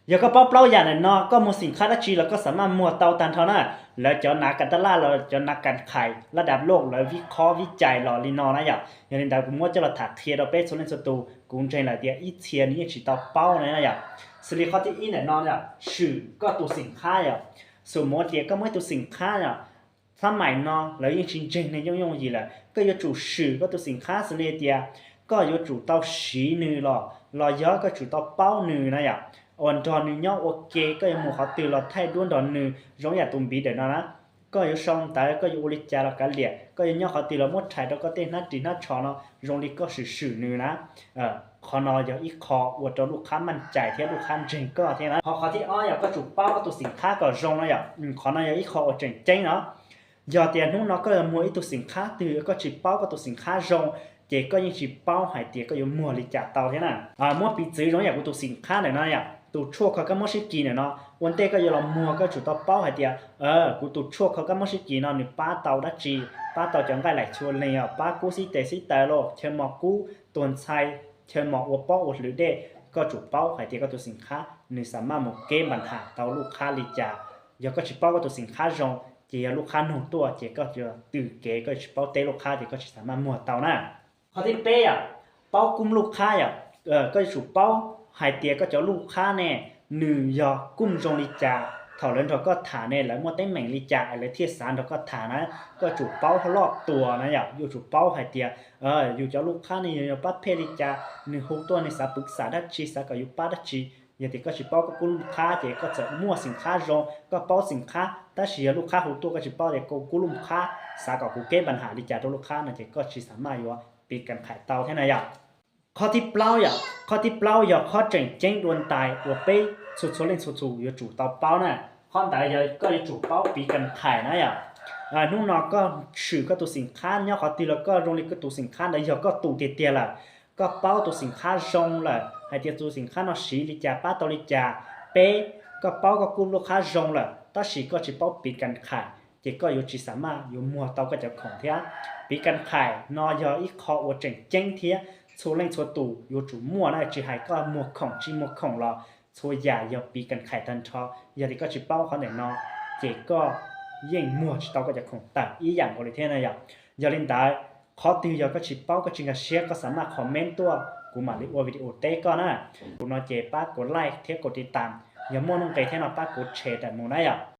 Yog koj paub plaub yam ntawm no, koj muag xim khab dab tsi los koj xam maj muag tau tag nrho na. Lawv cov nav kas tas laj los cov nav kas khais laj dab loj lawv vib qhob vib cai los li no na yom. Yog li ntawd kuv muab coj los tham qhia rau peb txhua leej txhua tus, kuv ntseeg lawm tias ib txhia nws yeej tsis tau paub na yom. Xws li qhov thib ib ntawm no yom, swm koj tus xim khab yom. Xum mus tias koj muaj ib tus xim khab yom, xab maim no lawv yeej tsis ntseeg neeg yooj yooj yim lawm, koj yuav tsum swm koj tus xim khab xws li tias koj yuav tsum tau siv nws los los yog koj tsum tau paub nws na yom. Uas nrog nws nyob ua ke, koj yuav mus qhov twg los thaij duab nrog nws zoo yam tus npiv ntawm no na. Koj yuav sau ntawv, koj yuav ua li cas los kav liam, koj yuav nyob qhov twg los muab rhais rau koj tej hnab ris hnab tsho no zoo li koj swm swm nws na. Qhov no yog ib qho ua rau lub qhab maj cai thiab lub qhab ntseeg koj thiab na. Ho qhov thib ob yog koj tsum paub koj tus xim khab kom zoo no yom. Qhov no yog ib qho uas tseem ceeb no. Yog tias hnub no koj yuav muag ib tug xim khab twg koj tsis paub koj tus xim khab zoo, ces koj yeej tsis paub hais tias koj yuav muag li cas tau thiab na. Muab piv txwv zoo yam kuv tus xim khab ntawm no yom, tus tshuaj kho kab mob sib kis ntawm no, ua ntej koj yuav los muag koj tsum tau paub hais tias kuv tus tshuaj kho kab mob sib kis no nws pab tau dab tsi, pab tau cov nqaij laim txhua leeg, pab kub xib tes xib taw los chaw mos kub tuag ntxhai, chaw mos ua pob ua hlwv dej. Koj tsum paub hais tias koj tus xim khab nws xam maj mus keb npas nham tau lub qhab li cas. Yog koj tsis paub koj tus xim khab zoo, ces yog lub qhab noog tuaj ces koj yuav tws kev, koj tsis paub teb lub qhab ces koj tsis xam maj muag tau na. Qhov thib peb yom, paub kub lub qhab yom. Koj yuav tsum paub hais tias koj cov lub qhab ne, nws yog kub zoo li cas, thaum lawv nrog koj tham ne lawv muaj teeb meem li cas es lawv thiaj xav nrog koj tham na. Koj tsum paub loj tuas na yom, yuav tsum paub hais tias yus cov lub qhab ne yog yog pab phem li cas, nws hu tuaj nws xav pwv xam dab tsi, xav kom yus pab dab tsi. Yog tias koj tsis paub koj kub lub qhab ces koj txawm muaj xim khab zoo, koj paub xim khab tab sis yog lub qhab hu tuaj koj tsis paub tias koj kub lub qhab xav kom kuv keb npas nham li cas rau lub qhab no ces koj tsis xam maj yuav piv kas khais tau thiab na yom. Qhov thib plaub yom, qhov thib plaub yog qhov tseem ceeb dua ntais uas peb txhua txhua leej txhua tus yuav tsum tau paub na. Qhov ntawd yog koj yuav tsum paub piv kas khais na yom. Hnub no koj swm koj tus xim khab nyob qhov twg los koj zoo li koj tus xim khab ntawd yog koj tus tiag tiag lawm, koj paub tus xim khab zoo lawm hais tias tus xim khab no siv li cas pab tau li cas. Peb, koj paub koj kub lub qhab zoo lawm tab sis koj tsis paub piv kas khais ces koj yuav tsis xam maj yuav muag tau koj cov khoom thiab. Piv kas khais no yog ib qho uas tseem ceeb thiab txhua leej txhua tus yuav tsum muaj na, tsis hais koj muag khoom tsis muag khoom los txhua yam yog piv kas khais tag nrho. Yog tias koj tsis paub qhov ntawm no ces koj yeej muag tsis tau koj cov khoom tawm ib yam nkaus li thiab na yom. Yog li ntawd, qhov twg yog koj tsis paub koj tsis nkag siab koj xam maj comment tuaj kuv mam li ua video teb koj na. Kuv no ces pab kuv like thiab kuv tiv tas, yog muaj nuj nqis thiab no pab kuv share tawm mus na yom.